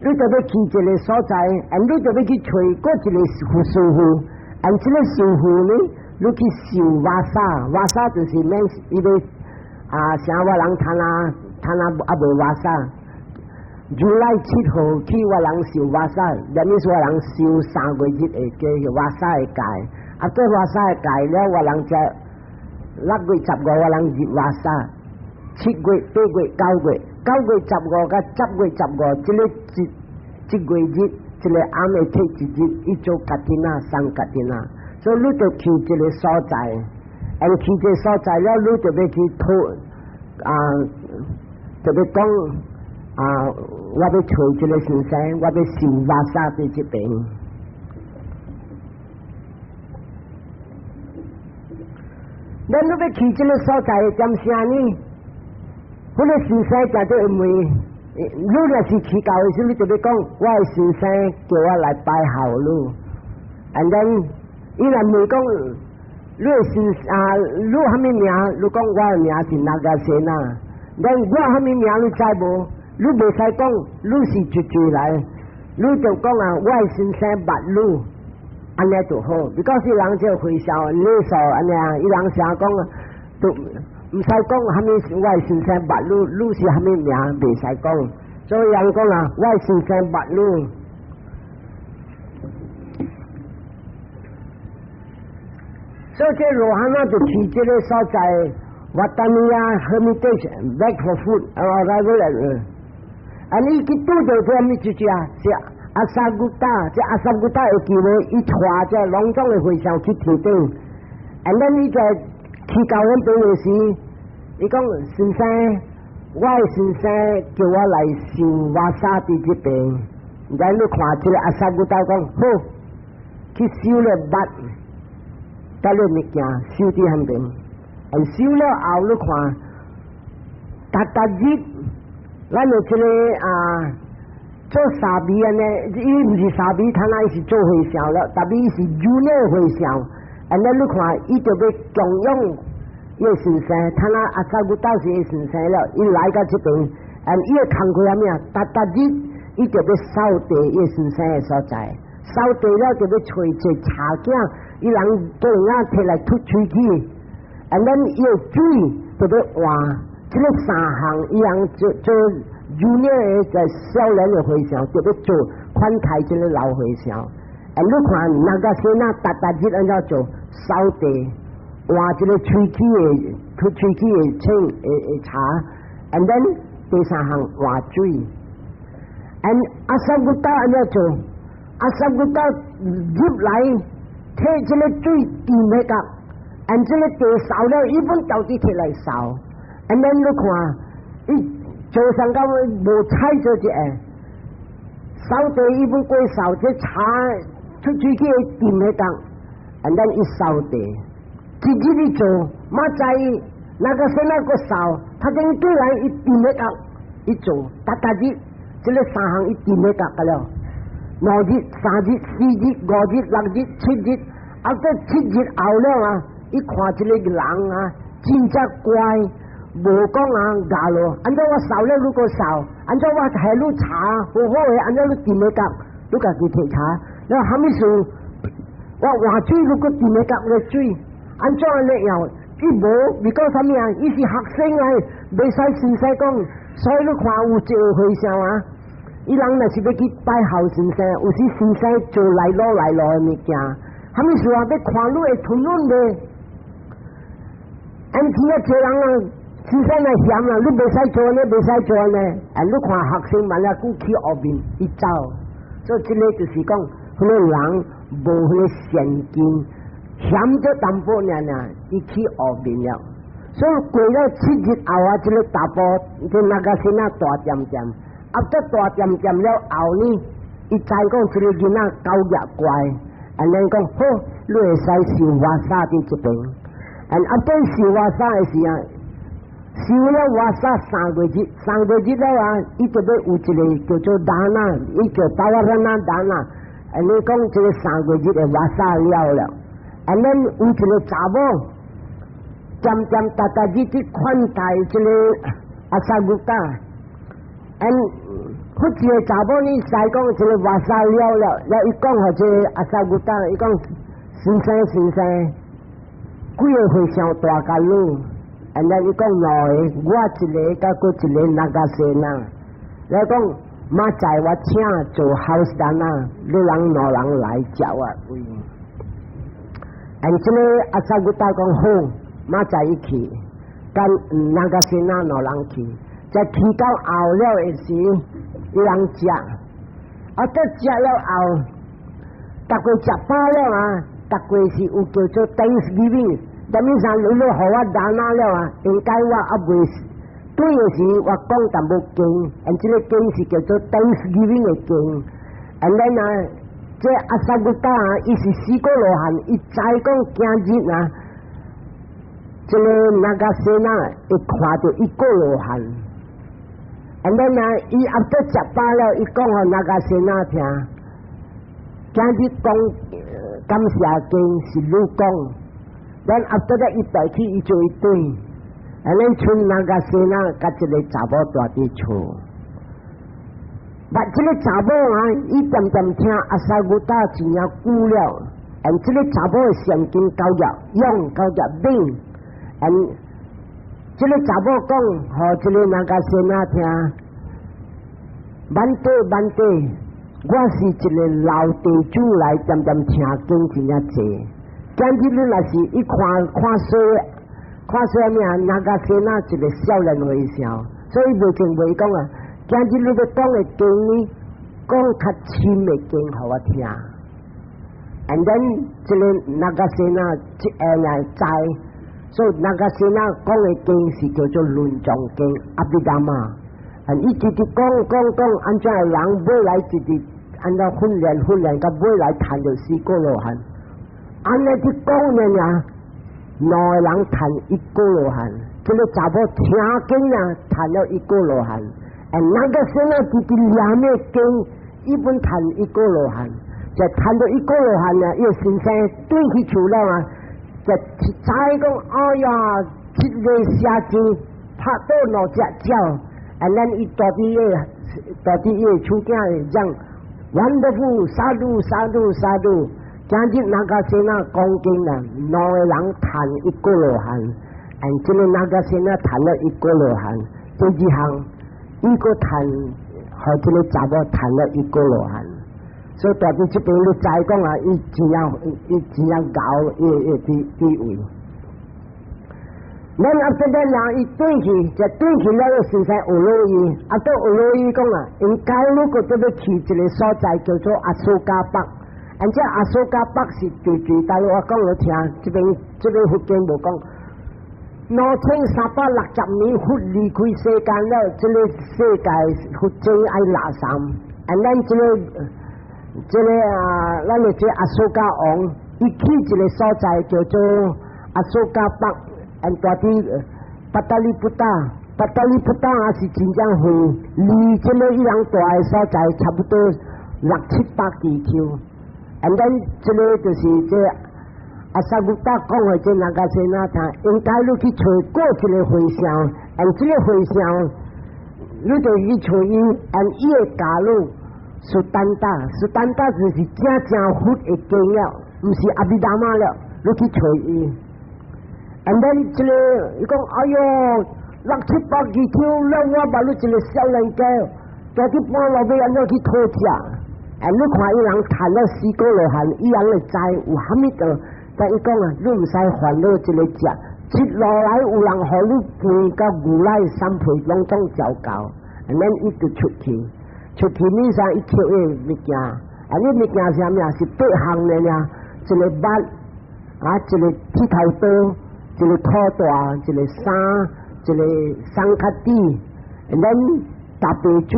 你就欲去一個所在，and 你就欲去揣閣一個師父，and 這個師父呢，你去受瓦薩，瓦薩就是免伊個啊，像我人攤啊攤啊猶未瓦薩。如來7號去我人受瓦薩，那意思我人受3月日會叫瓦薩的戒，啊，做瓦薩的戒了，我人才6月15我人入瓦薩，7月、8月、9月，9月15佮10月15，這個一這月日，這個暗會提一日，伊做カティナ，送カティナ，所以你就去這個所在，and 去這個所在了，你就欲去討啊，就欲講。啊！我欲揣這個先生，我欲受瓦薩佇這邊。咱欲去這個所在點聲呢？彼個先生定做會問，你若是去到的時，你就欲講，我的先生叫我來拜候你。And then 伊若問講，你的先啊，你啥物名？你講我的名是那迦西那。then 我啥物名你知無？你袂使講，你是一句來，你就講啊，我的先生捌你，按呢就好。你講是人就回笑，你說按呢啊，伊人成講，都毋使講啥物，我的先生捌你，你是啥物名，袂使講。所以人講啊，我的先生捌你。所以這羅漢啊，就去這個所在，Vattaniya hermitage beg for food，啊，來過來。啊！你去拄著這物就是啊，是阿薩古達，這阿薩古達會記無？伊帶這攏總的和尚去天頂，and then 伊就去到阮邊的時，伊講先生，我的先生叫我來受瓦薩佇這邊，然你看這個阿薩古達講好，去收了物，帶了物件收佇彼邊，and 收了後你看，逐逐日。咱有這個啊，做沙彌按呢，伊毋是沙彌，他那伊是做和尚了，特別伊是 junior 和尚。按呢你看，伊就欲供養伊的先生，他那阿薩古達是伊先生了，伊來到這邊，and 伊的工課啥物啊？逐逐日，伊就欲掃地伊先生的所在，掃地了就欲揣一个查囝，伊人叫人提來吐喙齒，and then 伊的水就欲換，這个三項伊人做做 junior 的在少年的和尚就欲做款待這个老和尚。And 你看那個先生逐逐日按怎做掃地，換這个喙齒的吐喙齒的清的的茶，and then 第三項換水。And 阿薩古達按怎做？阿薩古達入來提這个水掂彼個，and 這个地掃了，伊本到底提來掃。And then 你看，伊做上到無踩著一下，掃地伊本過掃這茶出喙齒的掂彼個，and then 伊掃地，一日伊做，嘛知那個先那個掃，他等對來伊掂彼個，伊做，逐逐日。這个三項伊掂彼個了，兩日、三日、四日、五日、六日、七日，啊，這七日後了啊，伊看這个人啊，真正乖，無講啊咬咯。按怎我掃了你閣掃，按怎我提你茶好好的，按怎你掂彼個，你家己提茶。了蝦米事？我換水你閣掂彼個個水，按怎按呢樣？伊無，你講啥物啊？伊是學生來，袂使先生講，所以你看有一個和尚啊。伊人若是欲去拜孝先生，有時先生做來路來路的物件，蝦米事啊？欲看你會吞忍袂？按聽啊，這人啊，先生來嫌啦，你袂使做呢，袂使做呢。啊，你看學生慢啊，久起惡面，伊走。所以這个就是講，彼个人無彼个善根，嫌咗淡薄爾爾，伊起惡面了。所以過了七日後啊，這个查埔，這那個先仔大漸漸。啊！這大漸漸了後呢，伊知講這个囡仔教業乖，按呢講好，你會使受瓦薩佇這邊。And 啊，受瓦薩的時啊，受了瓦薩三個月，三個月了啊，伊就欲有一个叫做 dana，伊叫 Pavarana dana。按呢講這个三個月的瓦薩了了，and then 有一个查某，漸漸逐逐日去款待這个阿薩古達。And 彼一个查某呢，使講這个瓦薩了了，了伊講予這个阿薩古達，伊講先生先生，幾个和尚蹛共你？And then 伊講兩个，我一个，佮閣一个那個先生。了講明仔載我請做 house dana，你人兩人來食我位。And 這个阿薩古達講好，明仔載伊去，佮那個先生兩人去。在去到後了的時，伊人食，啊，這食了後，逐個食飽了啊，逐個是有叫做 Thanksgiving，等於啥？你予我 dana 了啊，應該我猶未對的時，我講淡薄經，and 這个經是叫做 Thanksgiving 的經，and then 啊，這阿薩古達啊，伊是四果羅漢，伊知講今日啊，這个那個先啊，會看著一果羅漢。And then 啊，伊 after 食飽了，伊講予那個先生聽，今日講感謝經是你講，then after 伊帶去伊做一對，and then 賰那個先生佮這个查某蹛佇厝。但這个查某啊，伊漸漸聽阿薩古達真正久了，and 這个查某的善根夠業勇夠業猛，and 這个查某講，予這个那個先生聽，Bhante Bhante，我是一个老地主來，漸漸聽經真正濟。今日你若是一看看衰，看衰咩啊？那個先生一个少年和尚，所以袂經袂講啊。今日你欲講的經呢，講較深的經予我聽。And then 這个那個先生一下來知。所以那個先生講的經是叫做論藏經阿毗達摩，啊，伊直直講講講，按怎的人尾來直直按怎訓練訓練，到尾來談著四果羅漢。按呢去講呢爾，兩个人談一果羅漢，這个查某聽經啊，談了一果羅漢。哎，那個先生直直念的經，伊本談一果羅漢，就談著一果羅漢呢，伊先生轉去厝了啊。就知講，哎呀，這个寫字拍倒兩隻鳥，and then 伊蹛佇個到底伊的處境會講，wonderful sadhu sadhu sadhu，今日 Nagasena 講經啦，兩个人談一個羅漢，and 這個 Nagasena 談了一個羅漢，第二項，伊閣談，予這个查某談了一個羅漢，所以代表這邊你知講啊，伊真正伊真正𠢕伊伊地地位。咱阿這個人伊轉去，就轉去了，先生學落伊，啊，到學落伊講啊，應該你閣特欲去一個所在叫做 Asoka Park，and 這 Asoka Park 是對對，但我講予聽，這邊這个佛經無講，2360年佛離開世間了，這个世界佛經愛垃圾，and 咱這个這个啊，咱的這 Asoka 王，伊去一个所在叫做 Asoka Park。and 住佇 Pataliputta，Pataliputta 也是真正遠，離這个伊人蹛的所在差不多六七百里丘。and 咱這个就是這 Assagutta 講的這 Nagasena 聽，應該你去揣過一个和尚，and 這个和尚，你就去揣伊，and 伊會教你 Suttanta，Suttanta 就是正正佛的經了，毋是 Abhidhamma 了，你去揣伊。And then 這个伊講，哎喲，六七百幾條，了我捌你一个少年家，蹛佇半路欲按怎去討食？and 你看伊人談了四個羅漢，伊人會知有蝦米的，但伊講啊，你毋使煩惱這个食，一路來有人予你飯佮牛奶三配攏總照夠。And then 伊就出去，出去面上伊抾伊物件，啊，你物件是啥物啊？是八項的爾，一个襪，啊，一个剃頭刀。一个褲帶，一个衫，一个桑卡底，咱搭白水，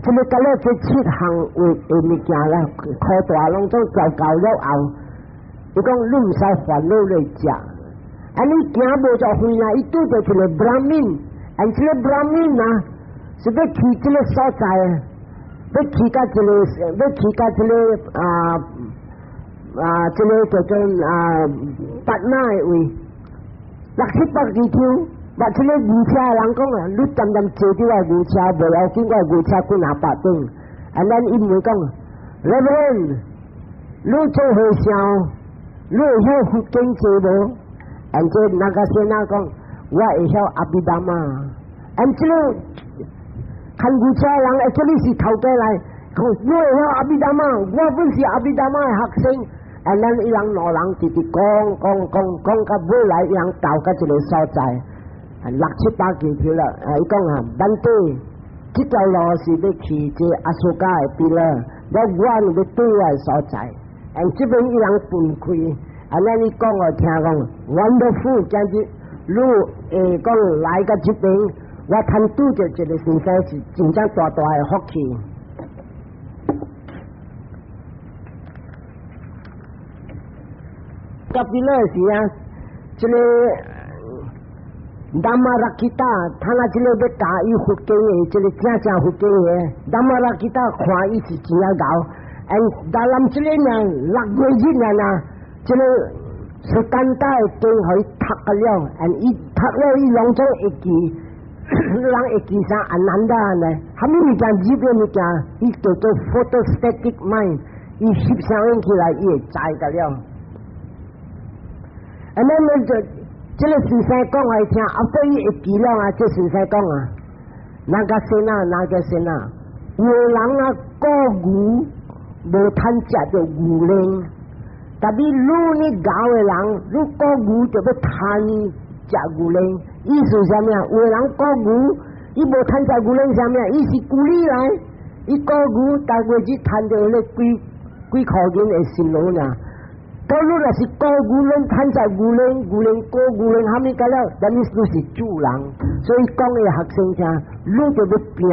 這个甲了這七項的的物件啦，褲帶攏總交夠了後，伊講你毋使煩惱來食，啊你行無偌遠啊，伊拄著一个 Brahmin，and 這个 Brahmin 啊，是欲去這个所在，欲去到這个，欲去到這个啊。啊，這个叫做啊，Patna 的位，六七百里丘，把這个牛車的人講啊，你恬恬坐佇我牛車，無要緊，我牛車幾若百轉。啊，咱伊問講，Reverend，你做和尚，你會曉佛經濟無？and 這 Nagasena 講，我會曉 Abhidhamma。and 這个牽牛車的人，actually 是頭家來，講你會曉 Abhidhamma，我本是 Abhidhamma 的學生。啊，咱伊人兩人直直講講講講到尾來，伊人到到一个所在，六七百幾條了。啊，伊講啊，Bhante，這條路是欲去這 Asoka 的 pillar，我我欲對我的所在。and 這邊伊人分開，啊，咱伊講予聽講，wonderful，今日你會講來到這邊，我趁拄著一个先生是真正大大的福氣。特別那時啊，這个 Dhammarakkhita，他那這个欲教伊佛經的，這个正正佛經的，Dhammarakkhita 看伊是真正𠢕，and 當咱這个人六月日啊，這个 Suttanta 的經予伊讀個了，and 伊讀了伊攏總會記，人會記啥 Ananda 呢？蝦米物件入的物件，伊叫做 photostatic mind，伊翕相片起來，伊會知個了。啊，咱們就這个先生講予伊聽，後尾伊會記了啊。這先生講啊，Nagasena，Nagasena，有的人啊，顧牛無趁食著牛奶，但是你呢𠢕的人，你顧牛就欲趁食牛奶，意思啥物啊？有的人顧牛，伊無趁食牛奶啥物啊？伊是孤立來，伊顧牛，逐月只趁著彼幾幾箍銀的薪勞爾。到你若是顧牛奶，趁食牛奶，牛奶顧牛奶，蝦米個了？咱你是主人，所以講的學生聽，你就欲拼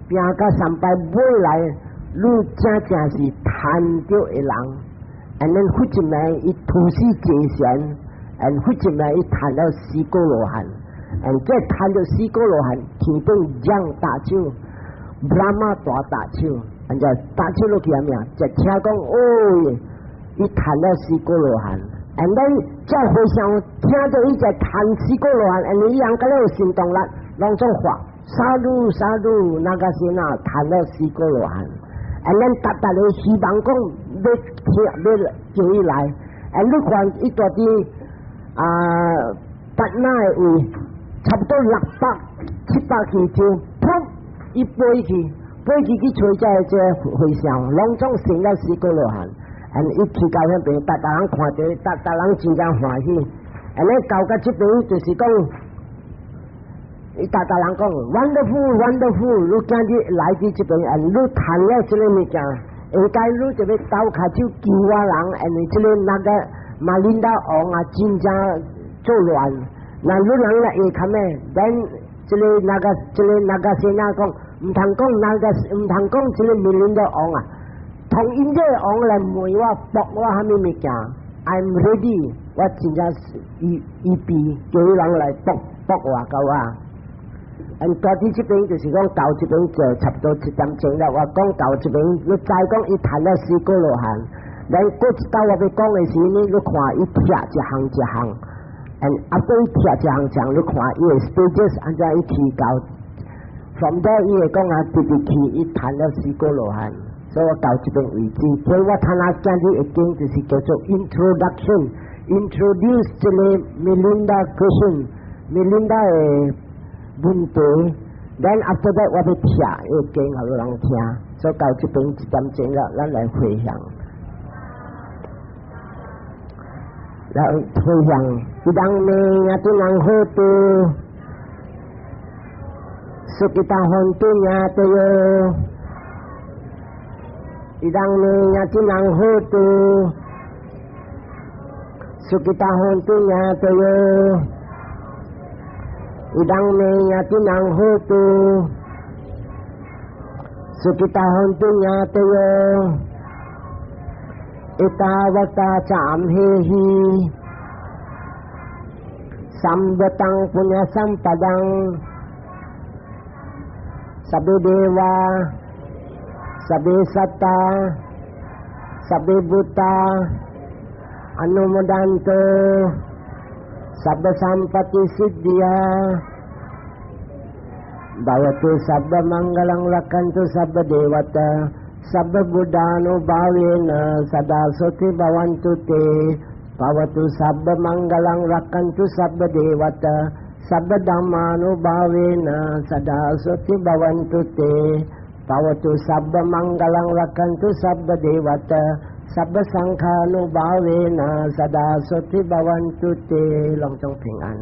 拼到三擺尾來，你正正是趁著的人。and then 佛一暝伊吐死濟賢，and 佛一暝伊趁了四果羅漢，and 這趁著四果羅漢，天頂降大手，Brahma 大大手，and 就大手落去啥物啊？就聽講哦。伊趁了四果羅漢，and then 這和尚聽著伊在趁四果羅漢，and 伊人甲了有行動力，攏總發。Sadhu sadhu， Nagasena 談了四果羅漢，and then 逐逐个希望講欲聽欲叫伊來，and 你看伊蹛佇啊巴那的位，差不多六百七百幾張，噗，伊飛去，飛去去揣這個這個和尚，攏總成了四果羅漢，and 伊去到彼邊，逐逐人看著，逐逐人真正歡喜，and 咧到到這邊就是講，伊逐逐人講，wonderful wonderful，你今日來佇這邊，and 你趁了這个物件，應該你就欲鬥跤手救我人，因為這个那个馬林達王啊，真正作亂，那你人來會較咩？咱這个那個這个 Nagasena 講，毋通講那個，毋通講這个馬林達王啊，同𪜶這个王來問我，駁我蝦米物件，I'm ready，我真正預預備叫伊人來駁駁我共我。嗯，蹛佇這邊就是講到這邊就差不多一點鐘了。我講到這邊，你再講伊趁了四果羅漢，咱過一道我欲講的時，你你看伊拆一項一項，嗯，啊，過伊拆一項一項，你看伊的 stages 按怎伊提高，from there 伊會講啊，直直去伊趁了四果羅漢，所以我到這邊為止。所以我睇下今日的經就是叫做 introduction，introduce 這个 Milinda question，Milinda 的問題，then after that 我欲拆伊個經予人聽，所以到這邊一點鐘了，咱來回向，來回向，伊當咩呀？都人好多，sukhita hontu ñātayo，伊當咩呀？都人好多，sukhita hontu ñātayo。Idaṃ me ñātinam hotu sukhitā hontu ñātayo Ettāvatā ca amhehi sambhataṃ puññasampadaṃ Sabbe devā Sabbe sattā Sabbe bhūtā Anumodantu Sabba sampatti siddhiyā Bhavatu sabba maṅgalaṃ rakkhantu sabba devatā sabba buddhānubhāvena sadā soti bhavantu te Bhavatu sabba maṅgalaṃ rakkhantu sabba devatā sabba dhammānubhāvena sadā soti bhavantu te Bhavatu sabba maṅgalaṃ rakkhantu sabba devatā sabba saṅkhānubhāvena sadā soti bhavantu te 攏總平安。